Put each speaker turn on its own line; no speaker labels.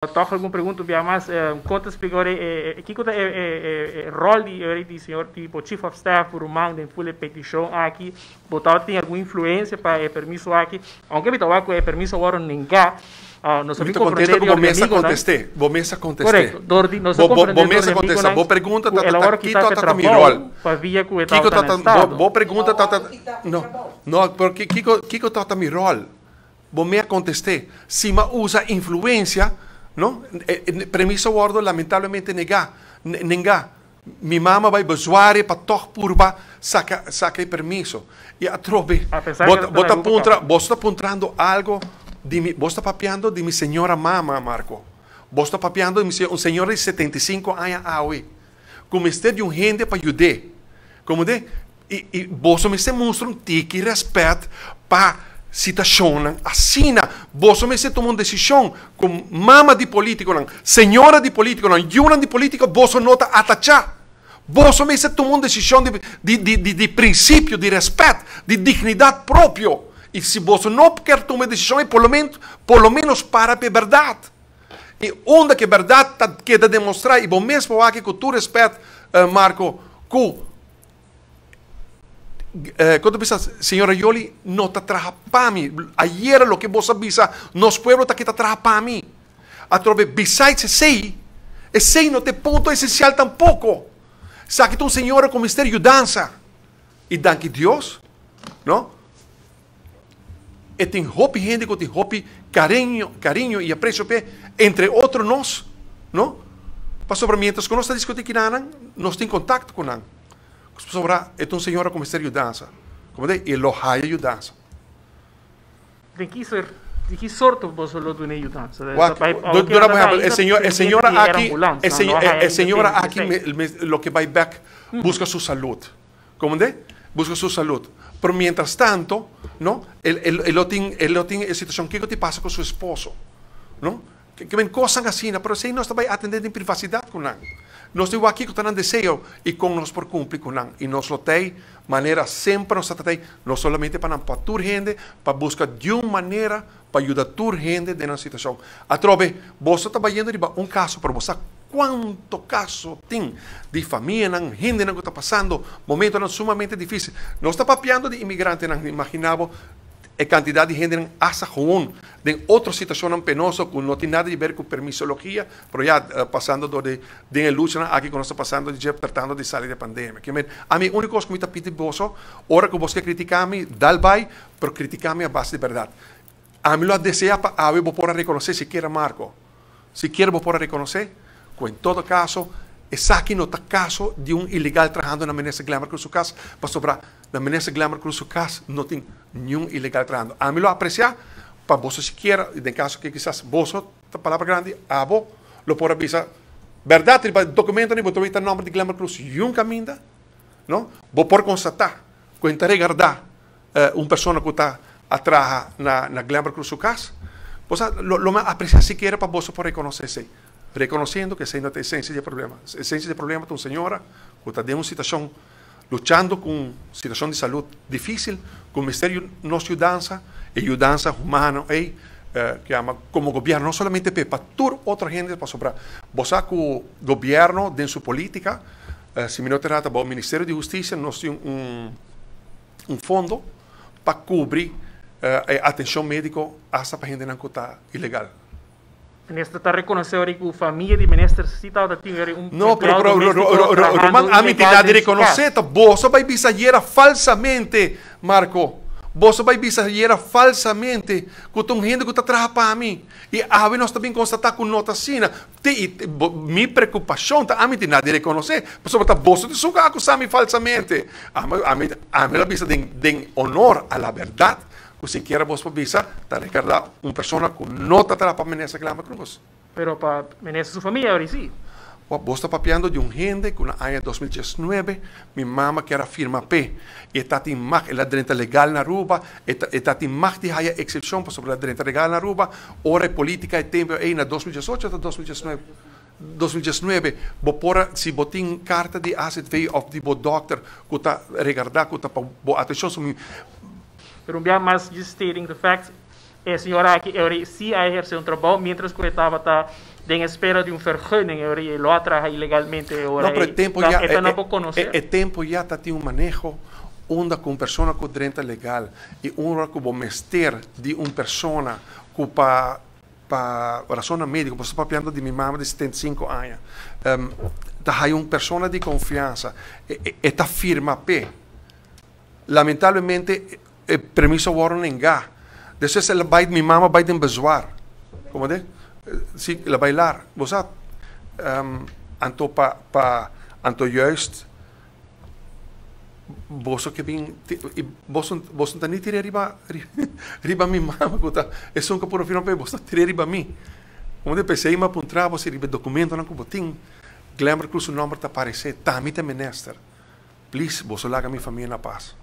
Toch algun pregunta bia mas. Kon ta splika ora e kiko ta e rol di ora di señor tipo chief of staff ruman den full e peticion aki? Bo tabata tin algun influencia pa e permiso aki? Aunke mi ta wak ku e permiso a wòrdu nengá, nos a
Mi
bin
ta
komprendé
contento ku
di
bo
ora di
mes a
amigonan.
contesté. Bo mes a contesté.
Korekto. Dor di nos a
Bo bo
komprendé
bo
dor
mes
di
a contestá.
amigonan
Bo pregunta
ku
ta
el a
ta
wòrdu
kito
kitá pa
ta ta mi
trabou
rol.
pavia ku e
Kiko
tabata
ta
na
ta bo
estado.
bo pregunta ta ta no no pero kiko kiko ta ta mi rol? Bo me a contesté, Si m'a usa influencia, no? E premisa wordo lamentablemente negá, nengá. Mi mama a bai bezware pa tog purba saca, saca e permiso. Y atrobe,
A pesar
bo
cu
ta,
el
bo
ta na
ta
Aruba
puntra,
caba.
boso ta puntrando algo di mi, boso ta papiando di mi señora mama, Marco. Boso ta papiando di mi señora, un señora di 75 aña awe, cu mester di un hende pa yud'é. Como de, I i boso mester mustra un tiki rèspèt pa situashonnan asina. Boso mester tuma un desishon ku mama di polítikonan, señora di polítikonan, yunan di polítiko boso no ta atachá. Boso mester tuma un desishon di di di di di prinsipio, di rèspèt, di dignidat propio. I si boso no kier tuma e desishon ei, por lo menos por lo ménos para pa e bèrdat. I unda ku e bèrdat ta keda demostrá i bo mes por wak ku tur rèspèt, Marco, ku Kon ta bisa, Señora Yoli no ta traha pa mi. Ayera loke bos a bisa, nos pueblo ta kita traha pa mi. Atrobe, besides esei, esei no ta e punto esensial tampoko. Esaki ta un señora ku mester yudansa. I danki Dios, no? E tin hopi hende ku tin hopi kariño, kariño i apresio p'e, entre otro nos, no? Pasobra miéntras ku nos ta diskutí kinanan, nos tin kontakto ku nan. Pasobra e ta un señora ku mester yudansa. Komprendé? I e lo haya yudansa.
Den ki ser, di ki sorto boso lo duna e yudansa?
Wak, duna por ehèmpel, e señor, e señora aki, e señor, e señora aki lo ke bai bèk buska su salud. Komprendé? Buska su salud. Pero mientras tanto, no, e, e, e lo tin, e lo tin e situacion kiko ti pasa ku su esposo, no? Ke, ke men kosnan asina, pero esei nos ta bai atendé den privacidad ku nan. Nos tin wak kiko ta nan deseo i kon nos por kumpli ku nan. I nos lo tei manera semper nos ta tei, no solamente pa nan, pa tur hende, pa buska di un manera pa yuda tur hende den nan situacion. Atrobe, boso ta bayendo riba un caso, pero bo sa cuanto caso tin di famianan, hendenan cu ta pasando momentonan sumamente dificil. Nos ta papiando di inmigrantenan, imagina bo e cantidad di hendenan hasta gewoon den otro situacionnan penoso cu no tin nada di ber cu permisologia, pero ya pasando door di den e luchanan aki cu nos ta pasando di dje tratando di sali di e pandemia. Kimen, ami e unico cos cu mi ta pidi boso, ora cu boso ke critica mi, dal bay, Pero critica mi a base di berdad. Ami lo a desea pa awe bo por a reconoce sikiera Marco. Sikiera bo por a reconoce cu en todo caso esaki no ta caso di un ilegal trahando na Minister Glenmar Cruz su cas, pasobra na Minister Glenmar Cruz su cas no tin niun ilegal trahando. Ami lo a aprecia pa boso sikiera, y den caso ke kisas boso ta palabra grandi, abo lo por a bisa berdad riba documentonan y bo ta wita nomber di Glenmar Cruz yun caminda, no? Bo por constata cu en ta regarda un persona cu ta a traha na na Glenbrook Cruz su cas, bo sa lo lo mi a aprecia sikiera pa boso por reconoce esey, reconociendo cu esey no ta esencia di e problema. Esencia di e problema ta un señora cu ta den un situacion luchando cu un situacion di salud dificil, cu mester nos yudansa, e yudansa humano ey cu yama como gobierno, no solamente p'e, pa tur otro hende, pasobra bo sa cu gobierno den su politica, si mi no ta erra ta bao Ministerio di Husticia nos tin un. un fondo pa cubri e atencion medico hasta pa hendenan cu ta ilegal.
Minister ta reconoce ora cu famia di minister si tabata tin ora un
No, pero,
empleado
pero,
domestico trahando
Roman, ami tin
ilegal
nada di
den su cas.
reconoce, ta boso bay bisa ayera falsamente, Marco. Boso bay bisa ayera falsamente cu ta un hende cu ta traha pa mi. Y awe nos ta bin constata cu no ta asina. Te i bo mi preokupashon ta ami tin nada di rekonosé, pasobra ta boso ta esun ku a akusá mi falsamente. Ami, ami, ami lo bisa den, den honor a la bèrdat, ku sikiera bos por bisa ta rekordá un persona ku no ta traha pa Minister Glenbert Cruz.
Pero pa Minister su famia ora i sí.
Wak, bos ta papiando di un hende ku na aña 2019 mi mama kier a firma p'e, i e ta tin mag, el a drenta legal na Aruba, e ta, e ta tin mag di haya eksepshon pasobra el a drenta legal na Aruba, Ora e politica e tempo ey na 2018 ota 2019? 2019 bo por a si bo tin carta di AZV of di bo dokter cu ta regarda cu ta pa bo atencion su mi.
Pero un bia mas just stating the facts. E señora aki e si a eherce un trabou mientras cu e tabata den espera di un vergunning, e lo a traha ilegalmente ora.
No, pero e tempo ya
e no por conoce.
E tempo ya ta tin un maneho unda cu un persona cu drenta legal y unda cu bo mester di un persona cu pa rason medico, bo ta papiando di mi mama di 75 aña. Ta hay un persona di confiansa e ta firma pe. Lamentablemente, e permiso a wordo nenga. Despues el a bay, mi mama a bay den bezwaar. Como de? Si, el a bay lar. Bo sa, anto pa anto juist boso ke bin boso boso ta ni tira riba mi mama ku ta esun ku por firma pe, boso ta tira riba mi. Como de? P'esei mi a puntra bo si riba e documentonan ku bo tin Glenbert Cruz su nomber ta aparece. Tami ta minister. Please, boso laga mi famia na paz.